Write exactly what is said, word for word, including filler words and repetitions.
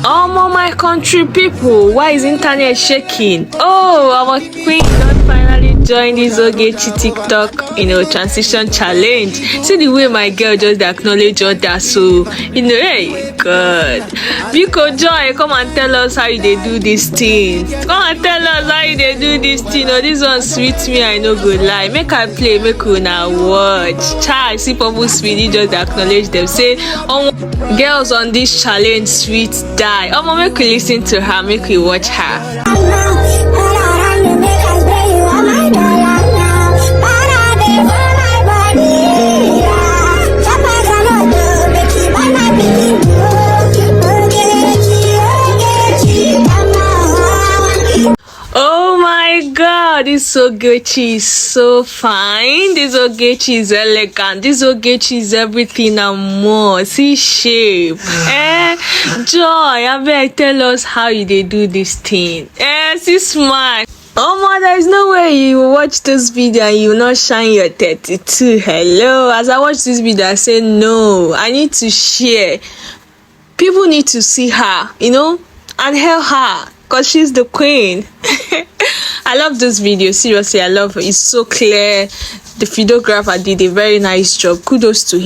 Omo, my country people, why is internet shaking? Oh, our queen don finally join this Ogechi TikTok, you know, transition challenge. See the way my girl just dey acknowledge others, so, you know, hey, God. Biko Joy, come and tell us how you dey do this thing. Come and tell us how you dey do this thing. Oh, this one sweet me, I no go lie. Make I play, make una watch. Chai, see Purple Speedy just dey acknowledge them. Say, omo, girls on this challenge sweet die. Omo, make we listen to her, make we watch her. Oh my God, this Ogechi is so fine. This Ogechi is elegant. This Ogechi is everything and more. See shape. Eh, Joy, abeg, tell us how you dey do this thing. Eh, see smile. Omo, there is no way you watch this video and you not shine your thirty-two. Hello, as I watch this video, I say, no, I need to share. People need to see her, you know, and hail her, 'cause she's the queen. I love this video. Seriously, I love it. It's so clear. The videographer did a very nice job. Kudos to